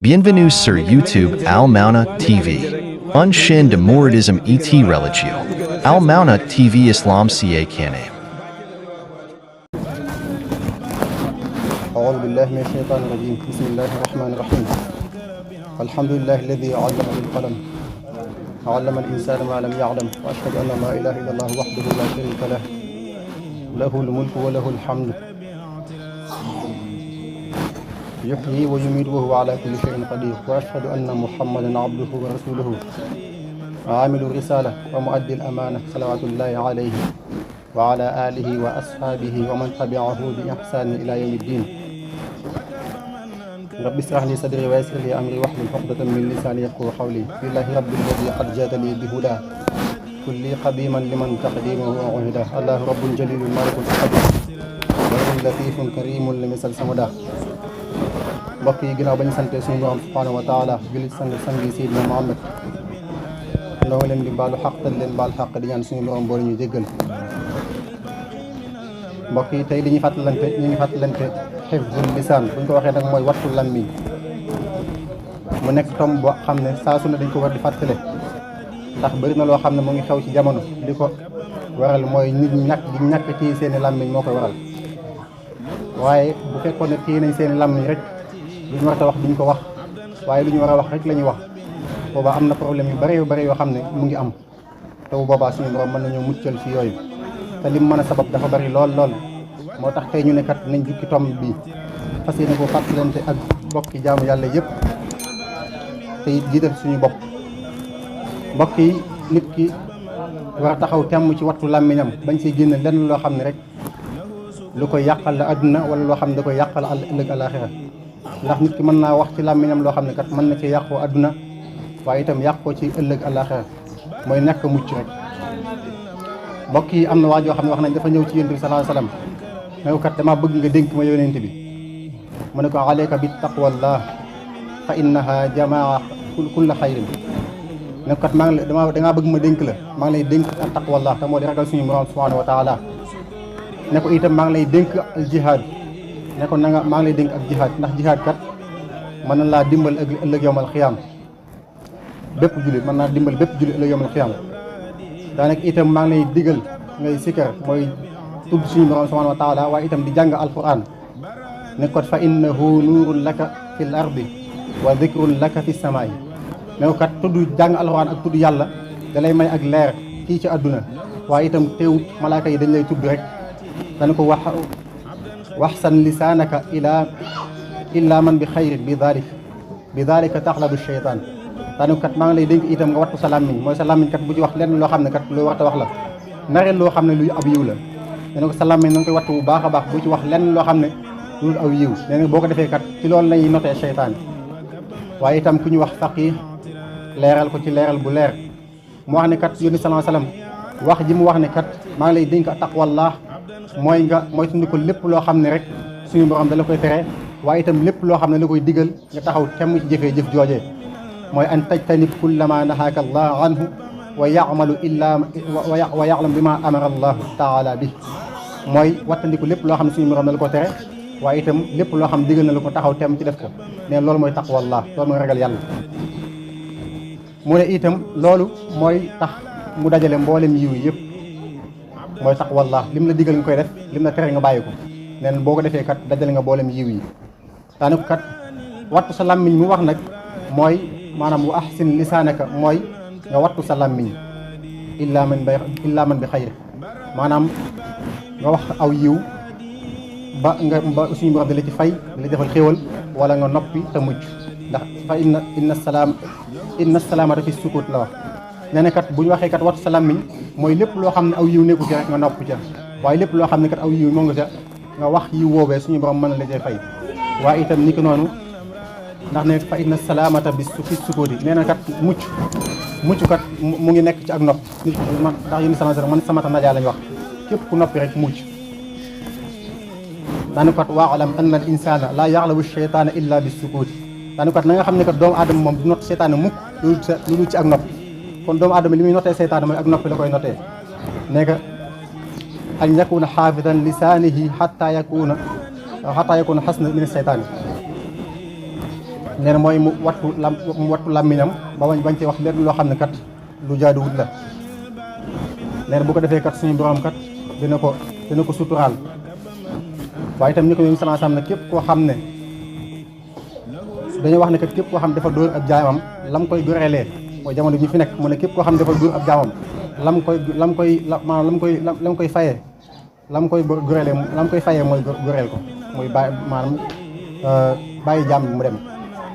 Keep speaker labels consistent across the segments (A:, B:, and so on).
A: Bienvenue sur YouTube Al Mauna TV. Unshin de Mouridism et Religio. Al Mauna TV Islam ca Kane.
B: أعوذ بالله من الشيطان الرجيم بسم الله الرحمن الرحيم الحمد لله الذي علم بالقلم علم الإنسان ما لم يعلم وأشهد أن لا إله إلا الله وحده لا شريك له له الملك وله الحمد يحيي ويميت وهو على كل شيء قدير وأشهد أن محمدا عبده ورسوله عامل الرسالة ومؤدي الأمانة صلوات الله عليه وعلى آله وأصحابه ومن تبعه بإحسان إلى يوم الدين رب اشرح لي صدري ويسر لي أمري واحلل عقدة من لساني يفقهوا قولي لله رب الذي قد جاد لي بهداه كلي قديما لمن تقديمه وعهده الله رب جليل مالك القدير وهو لطيف كريم لمثل سمدا mbokk yi ginnaaw ba ñu sante suñu borom subhanahu wa taala jullit sang yi Seydina Muhammad noo ngi leen di baalu xaq te leen baal xaq di ñaan suñu borom boole ñu jéggal mbokk yi tey li ñuy fàttalante xifzul lisaan bu ñu ko waxee nag mooy wattu làmmiñ mu nekk tomb boo xam ne saa su ne dañ ko war di fàttale ndax bëri na loo xam ne mu ngi xew ci jamono li ko waral mooy nit ñàkk téye seeni làmmiñ moo koy waral waaye bu fekkoon ne téye nañ seeni làmmiñ rek lu ñu war a wax duñ ko wax waaye lu ñu war a wax rek la ñuy wax boobaa am na problème yu bëri yoo xam ne mu ngi am te bu boobaa suñu borom mën nañoo muccal ci yooyu te lim mën a sabab dafa bëri lool moo tax tey ñu ne kat nañ jukki tomb bi fas yéene ko fàttalante ak mbokki jaamu yàlla yëpp te it jiital suñu bopp mbokk yi nit ki war a taxaw temm ci wattu làmmiñam bañ siy génn lenn loo xam ne rek lu koy yàqal la àdduna wala loo xam ne da koy yàqal ëllëg àlaaxira ndax nit ki mën naa wax ci làmmiñam loo xam ne kat mën na ci yàqoo àdduna waaye itam yàqoo ci ëllëg àllaaxira mooy nekk mucc rek mbokk yi am na waa joo xam ne wax nañ dafa ñëw ci yonent bi sallallahu alayhi wasallam ne ko kat damaa bëgg nga dénk ma yonent bi mu ne ko alayka bi taqwallah fa innaha jamaa kulla xayrin ne ko kat dangaa bëgg ma dénk la maa ngi lay dénk ak taqwallah te moo di ragal suñu borom subhanahu wa taala ne ko itam maa ngi lay dénk al jihaad ne ko maa ngi lay dénk ak jihaad ndax jihaad kat mën na laa dimbal ëllëg yowmal xiyaam bépp jullit mën naa dimbal bépp jullit ëllëg yowmal xiyaam daanaka itam maa ngi lay digal ngay sikkar mooy tudd suñu borom subhanahu wa taala waaye itam di jàng alquran ne ko fa innahu nuurun laka fil ardi wa dhikrun laka fi samaa'i ne ko kat tudd jàng alquran ak tudd yàlla da lay may ak leer fii ci àdduna waaye itam teewut malaaka yi dañ lay tudd rek dana ko waxsan lisaanaka illa man bi xayrin bi dalika taxlabu sheytaan daanaka kat maa ngi lay dénk itam nga wattu sa làmmiñ mooy sa làmmiñ kat bu ci wax lenn loo xam ne kat loo warta wax la nareen loo xam ne luy ab yiw la nee na ko sa làmmiñ na nga koy wattu bu baax a baax bu ci wax lenn loo xam ne lu aw yiw nee na boo ko defee kat ci loolu lañuy notee sheytaan waaye itam ku ñu wax faqih leeral ko ci leeral bu leer mu wax ne kat yónni sallallahu alayhi wasallam wax ji mu wax ne kat maa ngi lay dénk taqwallah mooy nga moytundi ko lépp loo xam ne rek suñu borom da la koy tere waaye itam lépp loo xam ne la koy digal nga taxaw temm ci jëfee jëf joojee mooy an tajtanib kullama nahaaka allah anhu wa ya'malu wa ya'lam bima amara allah taala bi mooy wattandiku lépp loo xam ne suñu borom da la ko tere waaye itam lépp loo xam digal na la ko taxaw temm ci def ko ne loolu mooy taqwallah loolu mooy ragal yàlla mu ne itam loolu mooy tax mu dajale mboolem yiw yëpp mooy taqwallah lim la digal nga koy def lim la tere nga bàyyi ko nee na boo ko defee kat dajale nga boolem yiw yi daanaka kat wattu sa làmmiñ mu wax nag mooy maanaam wa ahsin lisaanaka mooy nga wattu sa làmmiñ illa man bi xayr maanaam nga wax aw yiw ba suñu borom da la ci fay da la defal xéewal wala nga noppi te mucc ndax fa inna salaamata fi sukut la wax nee na kat bu ñu waxee kat wattu sa làmmiñ mooy lépp loo xam ne aw yiw nekku ci rek nga nopp ca waaye lépp loo xam ne kat aw yiw moo nga ca nga wax yiw woowee suñu borom mën na la cay fay waaye itam ni ki noonu ndax ne fa inna salaamata bi fi sukuti nee na kat mucc kat mu ngi nekk ci ak nopp nit ndax yéen man samata najaa lañ wax képp ku noppi rek mucc daanu kat waalam anna al insana la yaxlabu cheytaana illa bi sukuti daanu kat na nga xam ne kat doomu aadama moom du not seytaane mukk lu dul ci ak nopp kon doomu aadama li muy notee seytaane mooy ak noppi la koy notee nekk an yakuna xaafidan lisaanihi xatta yakuna xasna min seytaane nee na mooy mu wattu làmmiñam ba bañ ci wax lenn loo xam ne kat lu jaaduwut la. nee na bu ko defee kat suñu borom kat dina ko suturaal. waaye itam ni ko yonent sallallahu alayhi wasallam ne képp koo xam ne dañoo wax ne kat képp koo xam ne dafa dóor ab jaamam lam koy goreelee mooy jamono ji fi nekk mu ne képp koo xam ne dafa dóor ab jaamam lam koy fayee lam koy goreelee lam koy fayee mooy goreel ko mooy bàyyi jaam bi mu dem.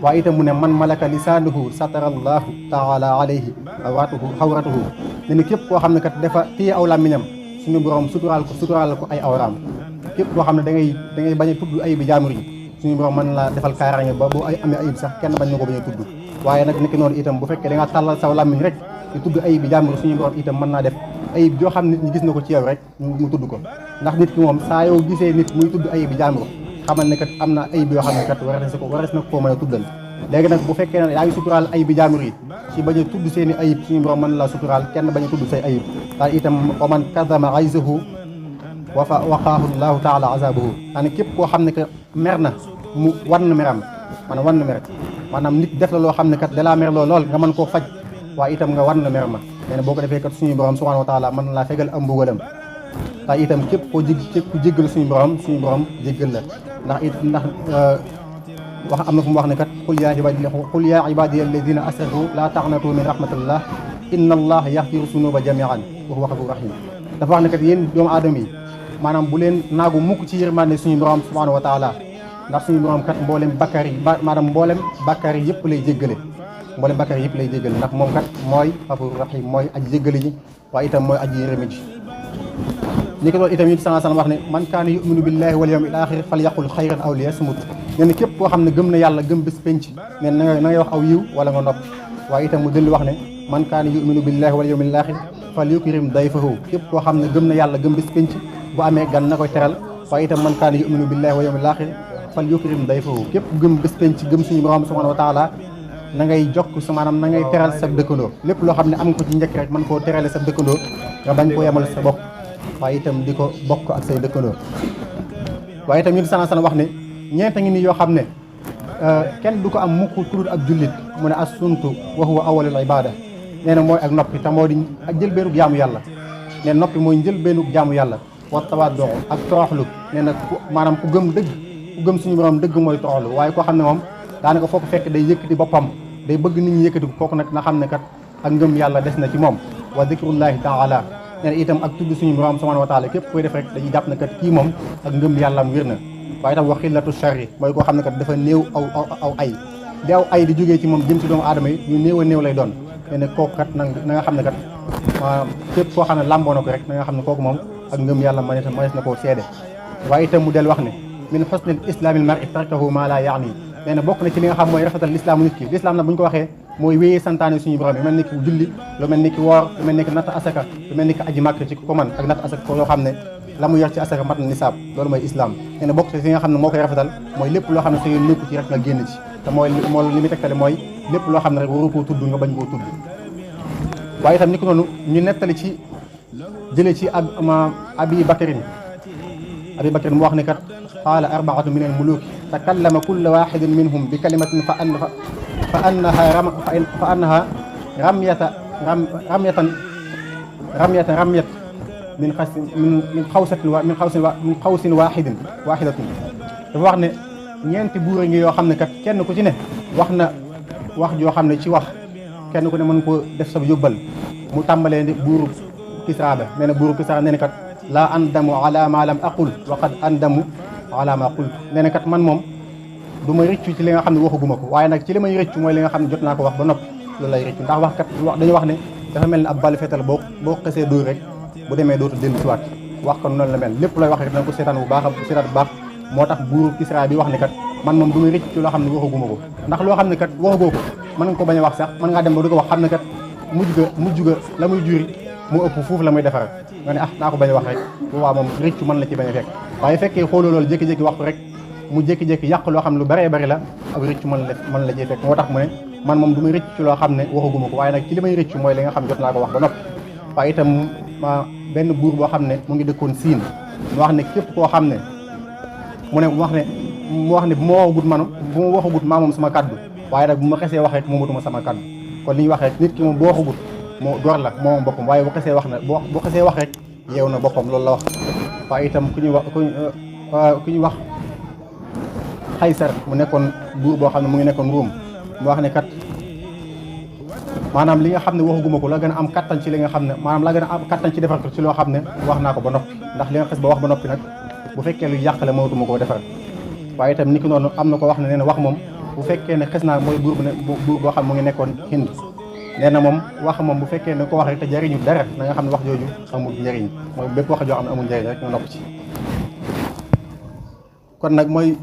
B: waaye itam mu ne man malaka lisaanuhu satarallahu taala alayhi xawratuhu ne képp koo xam ne kat dafa téye aw làmmiñam suñu borom suturaal ko ay awraam. képp koo xam ne da ngay bañ a tudd ayib bi jaamur yi suñu borom mën la defal kaaraange ba boo amee ayib sax kenn bañ na ko bañ a tudd. waaye nag niki noonu itam bu fekkee da nga tàllal saw làmmiñ rek di tudd ayib bi jaamur suñu borom itam mën naa def ayib joo xam nit ñi gis na ko ci yow rek mu tudd ko. ndax nit ki moom saa yow gisee nit muy tudd ayib bi jaamur xamal ne kat am na ayib yoo xam ne kat warees na koo mën a tuddal. léegi nag bu fekkee ne yaa ngi suturaal ayib bi jaamur yi ci bañ a tudd seen i ayib suñu borom mën la suturaal kenn bañ a tudd say ayib. daal itam wa man kadama ghayzahu waqaahu llahu taala azabahu. daane képp koo xam ne que mer na mu wann meram maanaam nit def la loo xam ne kat dalaa mer lool nga mën koo faj waaye itam nga wann mer ma. nee na boo ko defee kat suñu borom subhanahu wa taala mën laa fegal am mbugalam. waaye itam képp ku jéggal suñu borom jéggal la. ndax wax am na fu mu wax ne kat qul yaa ibadiya alladina asrafu la taqnatu min rahmatillah inna allaha yaxfiru sunuba jamian wa huwa ghafurur rahim. dafa wax ne kat yéen doomu aadama yi maanaam bu leen naagu mukk ci yërmande suñu borom subhanahu wa taala ndax suñu borom kat mboolem bakkaar yi maanaam mboolem bakkaar yi yëpp lay jéggale ndax moom kat mooy ghafurur rahim mooy aji jéggale ji waaye itam mooy aji yërëme ji. ni ko doon itam it sallallahu alayhi wasallam wax ne man kaana yuminu billahi wal yawmil axir falyaqul xayran aw liyasmut. nee na képp koo xam ne gëm na yàlla gëm bés penc nee na ngay wax aw yiw wala nga nopp. waaye itam mu dellu wax ne man kaana yuminu billahi wal yawmil axir falyukrim dayfahu. képp koo xam ne gëm na yàlla gëm bés penc bu amee gan na koy teral. waaye itam man kaana yuminu billahi wal yawmil axir falyukrim dayfahu. képp gëm bés penc gëm suñu borom subhanahu wa taala na ngay jokk maanaam na ngay teral sa dëkkandoo. lépp loo xam ne am nga ko ci njëkk rek mën koo terale sa dëkkandoo nga bañ koo yemal sa bopp waaye itam di ko bokk ak say dëkkandoo. waaye itam ñun sana wax ne ñeenta ngi nii yoo xam ne kenn du ko am mukk ku dul ab jullit mu ne as-suntu wa huwa awwalul ibada. nee na mooy ak noppi te moo di ak jëlbeenug jaamu yàlla. nee na noppi mooy njëlbeenug jaamu yàlla. wa tawaddu ak toroxlu. nee na maanaam ku gëm suñu borom dëgg mooy toroxlu. waaye koo xam ne moom daanaka foo ko fekk day yëkkati boppam day bëgg nit ñi yëkkati kooku nag na xam ne kat ak ngëm yàlla des na ci moom. wa zikrullahi taala. nee na itam ak tudd suñu borom subhanahu wa taala képp koy def rek dañuy jàpp ne kat kii moom ak ngëm yàllaam wér na. waaye itam wa xillatu sharri mooy koo xam ne kat dafa néew aw ay di aw ay di jógee ci moom jëm ci doomu aadama yi ñu néew a néew lay doon. nee na kooku kat na nga xam ne kat képp koo xam ne làmboo na ko rek na nga xam ne kooku moom ak ngëm yàlla mënees na koo seede. waaye itam mu del wax ne min husnil islamil mar'i tarkahu ma la yaani. nee na bokk na ci li nga xam mooy rafetal lislaamu nit ki. lislaam nag bu ñu ko waxee mooy wéyee santaane suñu borom yi mel ni ki julli lu mel ni ki woor lu mel ni ki natt asaka lu mel ni ki aji màkk ci ko man ak natt asaka ko yoo xam ne la mu yor ci asaka mat na nisaab loolu mooy islam. nee na bokk ci li nga xam ne moo koy rafetal mooy lépp loo xam ne sa yoon nekku ci rek nga génn ci te mooy li muy tegtale mooy lépp loo xam ne rek waru koo tudd nga bañ koo tudd. waaye itam ni ko noonu ñu nettali ci jëlee ci abi bakrin mu wax ne kat qaala arbaatu min al muluki takallama kullu waxidin minhum bi kalimatin fa annaha ramyat min xawsin waxidatin dafa wax ne ñeenti buur ngi yoo xam ne kat kenn ku ci ne wax na wax joo xam ne ci wax kenn ku ne mën koo def sa yóbbal. mu tàmbalee ne buuru Kisra ba nee na buuru Kisra nee na kat laa andamu ala ma lam aqul wa qad andamu ala ma qult. nee na kat man moom du ma rëccu ci li nga xam ne waxaguma ko waaye nag ci li may rëccu mooy li nga xam ne jot naa ko wax ba noppi loolu lay rëccu ndax wax kat dañu wax ne dafa mel ne ab bal fetal boo xesee dóor rek bu demee dootu dellu si waat wax kon noonu la mel lépp looy wax rek dana ko seetaan bu baax moo tax buuru Kisra bi wax ne kat man moom du may rëccu ci loo xam ne waxaguma ko ndax loo xam ne kat waxagoo ko mën nga ko bañ a wax sax mën ngaa dem ba du ko wax xam ne kat mujj ga la muy juri mu ëpp foofu la muy defar nga ne naa ko bañ a wax rek boobaa moom rëccu mën la ci bañ a fekk. waaye fekkee xooloo loolu jékki-jékki wax ko rek mu jékki-jékki yàq loo xam ne lu bëree bëri la ak rëccu mën la cee fekk moo tax mu ne man moom du may rëccu ci loo xam ne waxaguma ko waaye nag ci li may rëccu mooy li nga xam jot naa ko wax ba noppi. waaye itam benn buur boo xam ne mu ngi dëkkoon Siin mu wax ne képp koo xam ne mu wax ne bu ma waxagut maa moom sama kaddu waaye nag bu ma xesee wax rek moomatuma sama kàddu kon li ñuy wax rek nit ki moom boo waxagut moo gor la moom boppam waaye bu xesee wax na bu xesee wax rek yeew na boppam loolu la wax. waaye itam ku ñuy wax Xaysar mu nekkoon buur boo xam ne mu ngi nekkoon Ruum mu wax ne kat maanaam li nga xam ne waxaguma ko la gën a am kattan ci li nga xam ne maanaam la gën a am kattan ci defar ko ci loo xam ne wax naa ko ba noppi ndax li nga xes ba wax ba noppi nag bu fekkee lu yàqale mënatuma koo defar. waaye itam ni ki noonu am na ko wax ne nee na wax moom bu fekkee ne xes naa mooy buur boo xam mu ngi nekkoon Hind nee na moom wax moom bu fekkee ne ko wax rek te jariñu dara na nga xam ne wax jooju amul njëriñ mooy bépp wax joo xam ne amul njëriñ rek nga nopp ci. kon nag mooy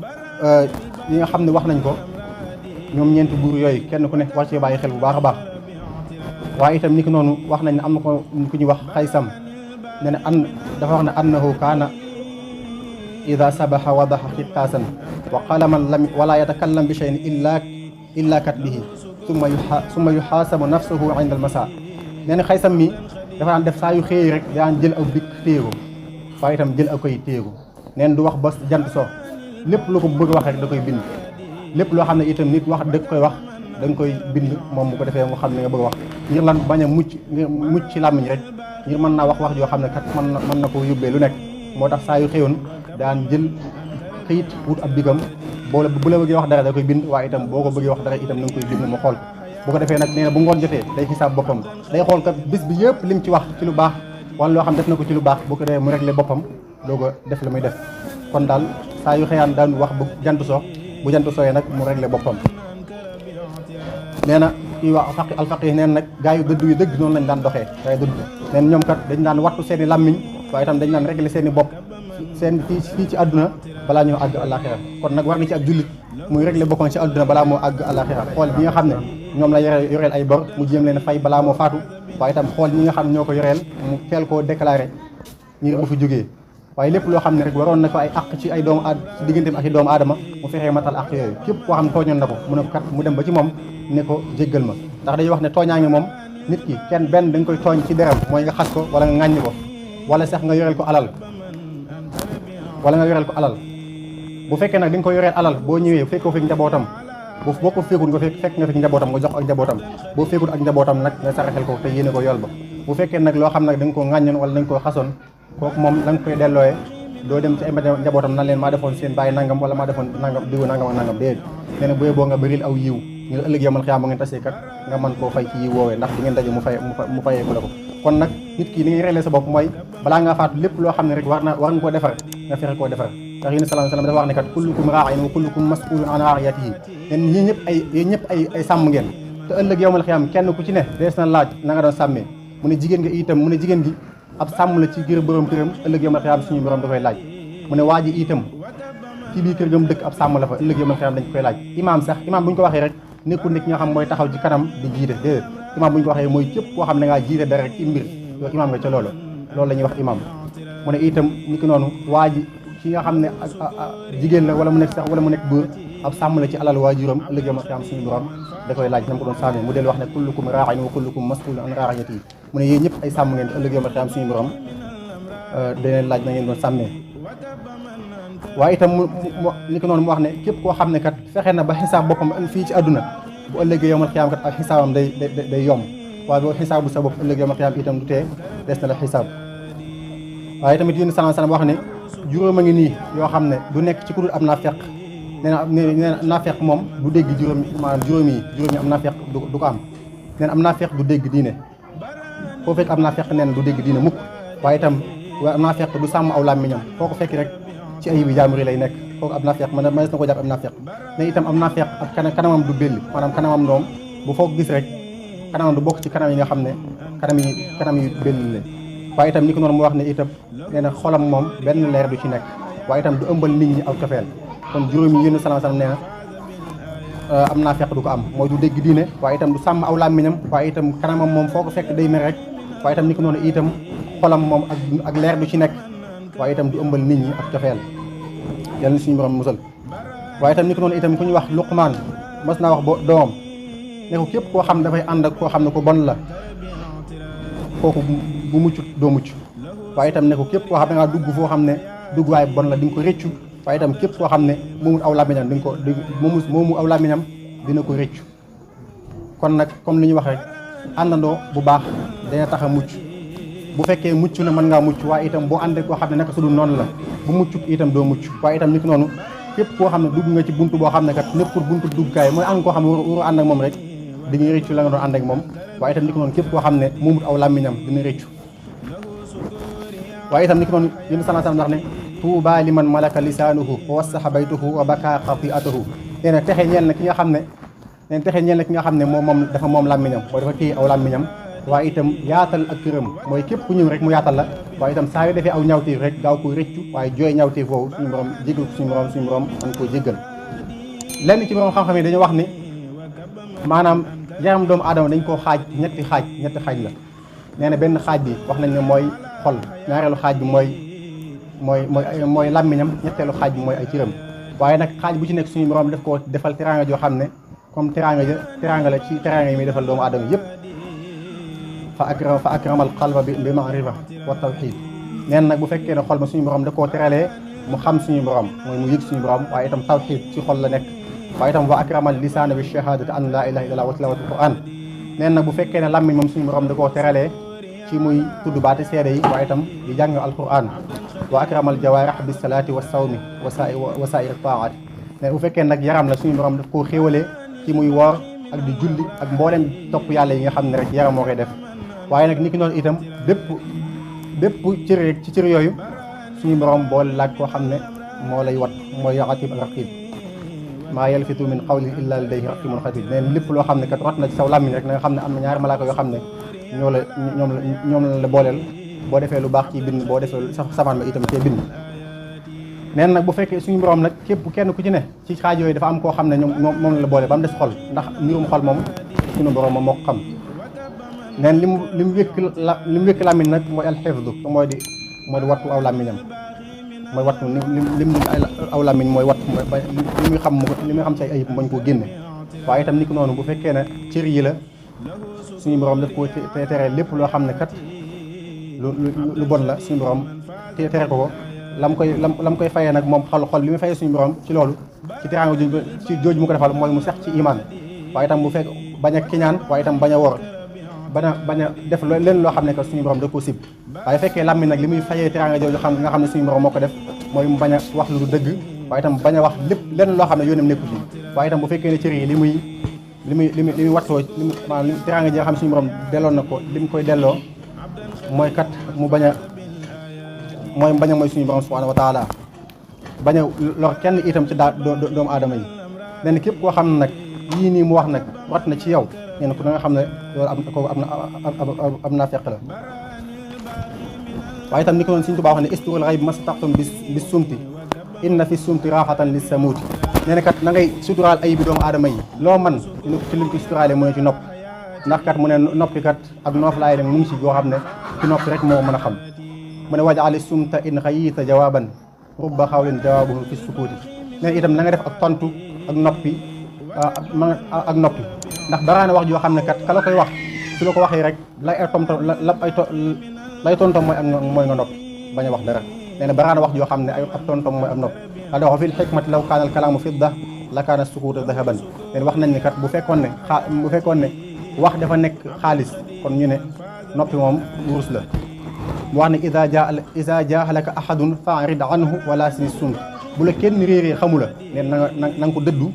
B: yi nga xam ne wax nañ ko ñoom ñeenti buur yooyu kenn ku ne war cee bàyyi xel bu baax a baax. waaye itam ni ki noonu wax nañ ne am na ko ku ñuy wax Xaysam ne ne dafa wax ne annahu kaana ida sabaxa wadaxa xitaasan wa qalaman lam wala yatakallam bi cheyin illa katbihi summa yuxaasabu nafsuhu inda almasa nee na Xaysam mi dafa daan def saa yu xëy rek daan jël aw bik téego waaye itam jël aw koy téego neen du wax ba jant so lépp lu ko bëgg wax rek da koy bind lépp loo xam ne itam nit wax dëgg koy wax da nga koy bind moom bu ko defee mu xam ne nga bëgg a wax ngir lan bañ a mucc ci làmmiñ rek ngir mën naa wax joo xam ne kat mën na ko yóbbee lu nekk moo tax saa yu xëyoon daan jël këyit wut ab bigam bu la bëggee wax dara da koy bind waaye itam boo ko bëggee wax dara itam na nga koy bind mu xool bu ko defee nag nee na bu ngoon jotee day xisaab boppam day xool kat bis bi yëpp lim ci wax ci lu baax wala loo xam def na ko ci lu baax bu ko defee mu réglé boppam doo ko def la muy def kon daal saa yu xëyaan daan wax bu jant so bu jant sooyee nag mu réglé boppam. nee na kii wax alfaqih neen nag gaa yu dëdd yu dëgg noonu lañ daan doxee gaa yu dëdd neen ñoom kat dañ daan wattu seen i làmmiñ waaye itam dañ daan réglé seen i bopp seen fii ci àdduna balaa ñoo àgg àllaaxira kon nag war na ci ab jullit muy réglé boppam ci àdduna balaa moo àgg àllaaxira xool ñi nga xam ne ñoom la yoreel ay bor mu jéem leen fay balaa moo faatu waaye itam xool ñi nga xam ne ñoo ko yoreel mu teel koo déclaré ngir bu fi jógee waaye lépp loo xam ne rek waroon na ko ay àq ci ay doomu ci digganteem ak i doomu aadama mu fexee matal àq yooyu képp koo xam ne tooñoon na ko mu ne ko kat mu dem ba ci moom ne ko jéggal ma ndax dañuy wax ne tooñaange moom nit ki kenn benn dañ koy tooñ ci deram mooy nga xas ko wala nga ŋàññ ko wala sax nga yoreel ko alal bu fekkee nag di nga ko yoreel alal boo ñëwee fekkoo fi njabootam boo ko fekkul nga fekk nga fi njabootam nga jox ak njabootam boo fekkul ak njabootam nag nga saraxel ko te yéene ko yool ba bu fekkee nag loo xam nag da nga ko ŋàññoon wala da nga ko xasoon kooku moom la nga koy dellooyee doo dem ci ay njabootam nan leen maa defoon seen bàyyi nangam wala maa defoon nangam diwu nangam ak nangam déedéet nee na boo nga bëril aw yiw ngir ëllëg yomal xiyaam ba ngeen tasee kat nga mën koo fay ci yiw woowee ndax di ngeen daje mu fayee ko la ko kon nag nit ki ni ngay réglé sa bopp mooy balaa ngaa faatu lépp loo xam ne rek war nga koo defar nga fexe koo defar ndax yéen sallallahu alayhi wasallam dafa wax ne kat kullukum raa'in wa kullukum mas'ulun an ra'iyatihi nen yéen ñëpp ay sàmm ngeen te ëllëg yomal xiyaam kenn ku ci ne dees na laaj na nga doon sàmmee mu ne jigéen gi ab sàmm la ci gër borom këram ëllëg yomal xiyaam suñu borom da koy laaj mu ne waa ji itam ci biir kër gam dëkk ab sàmm la fa ëllëg yomal xiyaam dañ koy laaj imaam bu ñu ko waxee rek nekkul nit ki nga xam mooy taxaw ci kanam di jiite déedéet imaam bu ñu ko waxee mooy képp koo xam ne ngaa jiite dara rek ci mbir yow imaam nga ca loolu la ñuy wax imaam mu ne itam ni ki noonu waa ji ki nga xam ne jigéen la wala mu nekk sax wala mu nekk góor ab sàmm la ci alal waajuram ëllëg yomal xiyaam suñu borom da koy laaj nam ko doon sàmmee mu del wax ne kullukum raa'in wa kullukum mas'ulun an ra'iyatihi mu ne yéen ñëpp ay sàmm ngeen ëllëg yomal xiyaam suñu borom daneen laaj na ngeen doon sàmmee waaye itam mu ni ko noonu mu wax ne képp koo xam ne kat fexe na ba xisaab boppam fii ci àdduna bu ëllëgee yomal xiyaam kat ak xisaabam day yomb waaye boo xisaabu sa bopp ëllëg yomal xiyaam itam du tee des na la xisaab waaye tamit yéen sallallahu alayhi wasallam wax ne juróom a ngi nii yoo xam ne du nekk ci ku dul am naafeq nee na naafeq moom du dégg juróom yi am naafeq du ko am nee na am naafeq du dégg diine foo fekk am naafeq nee na du dégg diine mukk waaye itam am naafeq du sàmm aw làmmiñam foo ko fekk rek ci ay bi jaamuri lay nekk kooku ab naafeq man na ko jàpp am naafeq ne itam am naafeq ak kanamam du belli maanaam kanamam doom bu foog gis rek kanamam du bokk ci kanam yi nga xam ne kanam yi belli la waaye itam ni ko noonu mu wax ne itam nee na xolam moom benn leer du ci nekk waaye itam du ëmbal nit ñi aw cofeel kon juróomi yéen sallallahu alayhi wasallam nee na am naafeq du ko am mooy du dégg diine waaye itam du sàmm aw làmmiñam waaye itam kanamam moom foo ko fekk day mer rek waaye itam ni ko noonu itam xolam moom ak leer du ci nekk waaye itam du ëmbal nit ñi ak cofeel yàlla na suñu borom musal waaye itam ni ko noonu itam ku ñu wax Luqmaan mas naa wax doomam ne ko képp koo xam ne dafay ànd ak koo xam ne ko bon la kooku bu muccut doo mucc waaye itam ne ko képp koo xam ne nga dugg foo xam ne dugg waay bon la di nga ko rëccu waaye itam képp koo xam ne moomu aw làmmiñam di nga ko moomu aw làmmiñam dina ko rëccu. kon nag comme li ñu wax rek àndandoo bu baax dana tax a mucc bu fekkee mucc na mën ngaa mucc waaye itam boo àndee koo xam ne naka su dul noonu la bu mucc itam doo mucc. waaye itam nit ki noonu képp koo xam ne dugg nga ci buntu boo xam ne kat nekkul buntu duggukaay mooy ànd koo xam ne waru ànd ak moom rek di nga rëccu la nga doon ànd ak moom. waaye itam nit ki noonu képp koo xam ne moomut aw làmmiñam dina rëccu. waaye itam nit ki noonu yéen sallallahu alayhi wasallam ndax ne tuuba liman malaka lisaanuhu wa wasaxa baytuhu wa baka xati'atuhu nee na texe ñeel na ki nga xam ne ki nga xam ne moom dafa moom làmmiñam mooy dafa téye aw làmmiñam. waaye itam yaatal ak këram mooy képp ku ñëw rek mu yaatal la. waaye itam saa yu defee aw ñawteef rek gaaw ko rëccu waaye jooy ñawteef foofu suñu borom jégal ko suñu borom man koo jéggal. lenn ci borom xam-xam yi dañu wax ni maanaam yaram doomu aadama dañ koo xaaj ñetti xaaj la. nee na benn xaaj bi wax nañ ne mooy xol, ñaareelu xaaj bi mooy làmmiñam, ñetteelu xaaj bi mooy ay cëram. waaye nag xaaj bu ci nekk suñu borom def ko defal teraanga joo xam ne comme teraanga la ci teraanga yi muy defal doomu aadama yëpp. fa akramal qalba bi ma'rifa wa tawhid. neen nag bu fekkee ne xol ma suñu borom da koo teralee mu xam suñu borom mooy mu yëg suñu borom, waaye itam tawhid ci xol la nekk. waaye itam wa akramal lisaana bi shahadati an la ilaha illallah wa tilawatul quran. neen nag bu fekkee ne làmmiñ moom suñu borom da koo teralee ci muy tudd baati seede yi, waaye itam di jàng alquran. wa akramal jawaarih bis salaati wa sawmi wa saa'iri taa'at. ne bu fekkee nag yaram la suñu borom daf koo xéewalee ci muy woor ak di julli ak mboolem topp yàlla yi nga xam ne rek yaram moo koy def. waaye nag ni ki noonu itam bépp cër rek ci cër yooyu suñu borom boole laaj koo xam ne moo lay wat mooy raqib ak raqib. maa yalfitu min qawlin illa ladayhi raqibun atid. neen lépp loo xam ne kat rot na ci saw làmmiñ rek na nga xam ne am na ñaari malaaka yoo xam ne ñoom la booleel boo defee lu baax ci bind, boo defee safaan ba itam cee bind. neen nag bu fekkee suñu borom nag képp kenn ku ci ne ci xaaj yooyu dafa am koo xam ne moom la boole ba mu des xol, ndax mbirum xol moom suñu borom moom moo ko xam. neen li mu wékk làmmiñ nag mooy alxifdu mooy di wattu aw làmmiñam, mooy wattu lim aw làmmiñ mooy wattu li muy xam say ayib bañ koo génne. waaye itam ni ko noonu bu fekkee ne cër yi la suñu borom daf koo tere lépp loo xam ne kat lu bon la suñu borom tere ko lam koy fayee nag moom xol li muy fayee suñu borom ci loolu ci teraanga ci jooju mu ko defal mooy mu sax ci iman. waaye itam bu fekk bañ a kiñaan, waaye itam bañ a wor, bañ a def leen loo xam ne que suñu borom da koo sib. waaye fekkee làmmiñ nag li muy fayee teraanga jooju nga xam ne suñu borom moo ko def mooy mu bañ a wax lu dëgg, waaye itam bañ a wax lépp lenn loo xam ne yoonam nekku ci. waaye itam bu fekkee ne cër yi li muy wattoo maanaam teraanga ji nga xam ne suñu borom delloon na ko li mu koy delloo mooy kat mu bañ a mooy suñu borom subhanahu wa taala, bañ a lor kenn itam ci doomu aadama yi. nee na képp koo xam ne nag yii nii mu wax nag wat na ci yow, nee na ku nga xam ne loolu am naa fekk la. waaye itam ni ko noonu Sëriñ Tuubaa wax ne isturul xayb mastata'tum bis sumti inna fi sumti raaxatan lis samuuti. nee na kat na ngay suturaal ayib bi doomu aadama yi loo man ci lim ko suturaale mu ne ci nopp, ndax kat mu ne noppi kat ak noof laay dem mu ngi si boo xam ne ci noppi rek moo mën a xam. mu ne waj'ali sumta in xayiita jawaaban rubba xawlin jawaabuhu fi sukuuti. nee itam na nga def ak tontu ak noppi ndax baraana wax joo xam ne kat ka la koy wax su la ko waxee rek lay tontom mooy nga noppi bañ a wax dara. nee na baraana wax joo xam ne ab tontom mooy am noppi. daa wax fil xikmati law kaana al kalaamu fidda la kaana sukuutu dahaban. nee wax nañ ne kat bu fekkoon ne wax dafa nekk xaalis kon ñu ne noppi moom wurus la. mu wax ne iza jaahalaka ahadun fa'rid anhu wala sini sumt. bu la kenn réeree xamu la neen na nga ko dëddu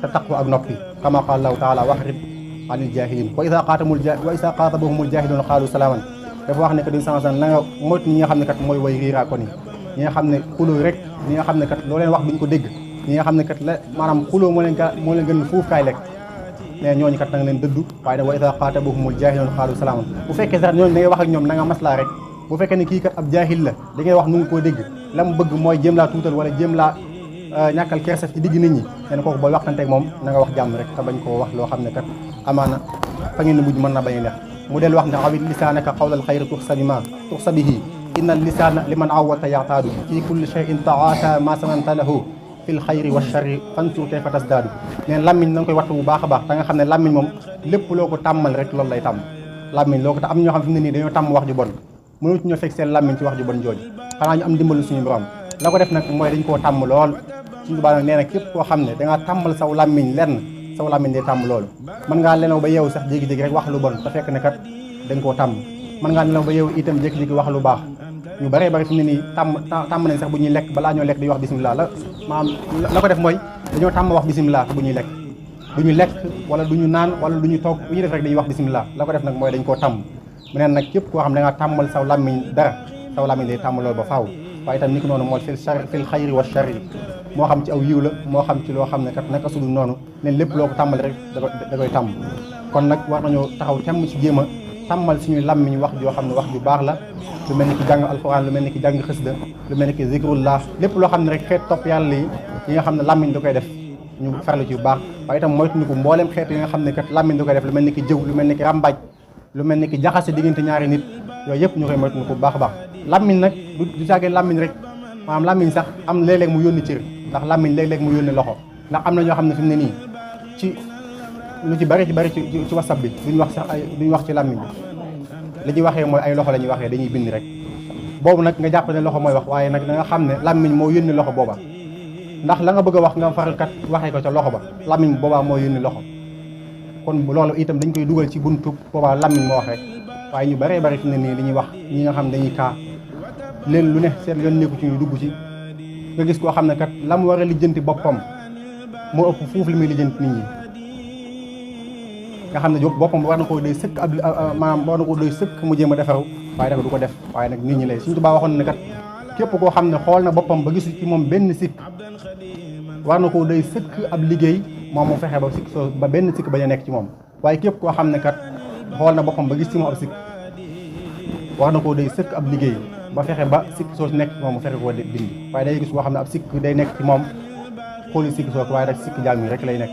B: te taqwa ak noppi. kama qaala allahu taala waxrid anil jaahiliin wa iza xaatabahumul jaahiluuna qaalu salaaman. dafa wax ne que duñ sansan la nga moytu ñi nga xam ne kat mooy way riiraa ko ni ñi nga xam ne xuloo rek, ñi nga xam ne kat loo leen wax duñ ko dégg, ñi nga xam ne kat la maanaam xuloo moo leen gën fuuf kaay lekk. mais ñooñu kat na nga leen dëddu. waaye nag wa iza xaatabahumul jaahiluuna qaalu salaaman. bu fekkee sax ñooñu da ngay wax ak ñoom na nga maslaa rek. bu fekkee ne kii kat ab jaahil la da ngay wax nu ngi koo dégg, la mu bëgg mooy jéem laa tuutal wala jéem laa ñàkkal kersa ci digg nit ñi. nee na kooku booy waxtanteeg moom na nga wax jàmm rek te bañ koo wax loo xam ne kat amaana fa ngeen mujj mën na bañ a neex. mu del wax ne awit lisaanaka qawlal xayri tuxsa bihi inna lisaana liman awwata yaxtaadu fi kulli shay'in taata ma sananta lahu fil xayri wa sharri fansur kayfa tasdaadu. neen làmmiñ na nga koy wattu bu baax a baax te nga xam ne làmmiñ moom lépp loo ko tàmmal rek loolu lay tàmm. làmmiñ loo ko am ñoo xam fi mu ne nii dañoo tàmm wax ju bon, mënuñu ñoo fekk seen làmmiñ ci wax ju bon jooju, xanaa ñu am dimbalu suñu borom. la ko def nag mooy dañ koo tàmm lool. suñu baa nag nee na képp koo xam ne dangaa tàmmal saw làmmiñ lenn saw làmmiñ day tàmm loolu mën ngaa nelaw ba yeewu sax jékki-jékki rek wax lu bon te fekk ne kat da nga koo tàmm mën ngaa nelaw ba yeewu itam jékki-jékki wax lu baax ñu bëree bëri fi mu ne nii tàmm nañ sax bu ñuy lekk balaa ñoo lekk di wax bisimilah la ko def mooy dañoo tàmm wax bisimilah bu ñuy lekk du ñu lekk wala du ñu naan wala du ñu toog bu ñuy def rek dañuy wax bisimilah la ko def nag mooy dañ koo tàmm mu neen nag képp koo xam ne da ngaa tàmmal saw làmmiñ dara saw làmmiñ day tàmm loolu ba faaw waaye itam ni ko noonu mooy fil xayri wa sharri moo xam ci aw yiw la moo xam ci loo xam ne kat naka sudul noonu leen lépp loo ko tàmbali rek da koy tàmm kon nag war nañoo taxaw temm ci jéem a tàmmal suñuy làmmiñ wax joo xam ne wax ju baax la lu mel ni ki jàng alxuraan lu mel ni ki jàng xasida lu mel ni ki zikrullah lépp loo xam ne rek xeet topp yàlla yi nga xam ne làmmiñ da koy def ñu farlu ci bu baax waaye itam moytuñu mboolem xeet yi nga xam ne kat làmmiñ da koy def lu mel ni ki jëw lu mel ni ki ràmbaaj lu mel ni ki jaxase diggante ñaari nit yooyu yëpp ñu koy moytuñu ko bu baax a baax làmmiñ nag du caagee làmmiñ rek maanaam làmmiñ sax am léeg-léeg mu yónni cër ndax làmmiñ léeg-léeg mu yónni loxo ndax am na ñoo xam ne fi mu ne nii ci lu ci bari ci whatsapp bi duñu wax sax duñu wax ci làmmiñ bi li ñuy waxee mooy ay loxo la ñuy waxee dañuy bind rek boobu nag nga jàpp ne loxo mooy wax waaye nag da nga xam ne làmmiñ moo yónni loxo booba ndax la nga bëgg a wax nga faral kat waxee ko ca loxo ba làmmiñ boobaa moo yónni loxo kon loolu itam dañ koy dugal ci buntu boobaa làmmiñ moo wax rek waaye ñu bëree bëri fi ne nii li ñuy wax ñi nga xam ne dañuy kaa leen lu ne seen yoon nekku ci ñu dugg ci nga gis koo xam ne kat la mu war a lijjanti boppam moo ëpp fuuf li muy lijjanti nit ñi nga xam ne boppam war na koo doy sëkk ab maanaam war na koo doy sëkk mu jéem a defaru waaye nag du ko def waaye nag nit ñi lay Sëriñ Tuubaa waxoon ne kat képp koo xam ne xool na boppam ba gisu ci moom benn sikk war na koo doy sëkk ab liggéey moom mu fexe ba sikk soo ba benn sikk bañ a nekk ci moom waaye képp koo xam ne kat xool na boppam ba gis ci moom ab sikk war na koo doy sëkk ab liggéey ba fexe ba sikk soo nekk ci moom mu fexe koo dindi waaye day gis koo xam ne ab sikk day nekk ci moom xooli sikk soo waaye rek sikk jaam yi rek lay nekk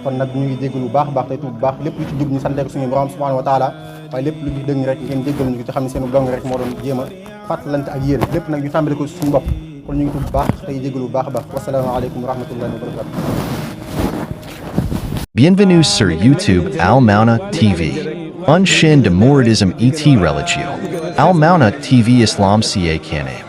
B: kon nag ñu ngi jéggalu bu baax a baax tey tuub bu baax lépp lu ci jub ñu sante ko suñu borom subhanahu wa taala waaye lépp lu ci dëng rek ngeen jéggal ñu ko ci xam ne seen dong rek moo doon jéem a fàttalante ak yéen lépp nag ñu tàmbali ko suñu bopp kon ñu ngi tuub bu baax tey jéggalu bu baax a baax wasalaamaaleykum wa rahmatullahi wa barakatuh.
A: Bienvenue sur YouTube Al Mauna TV. Un chaîne de mouridisme et religieux. Al Mauna TV Islam ca Canada.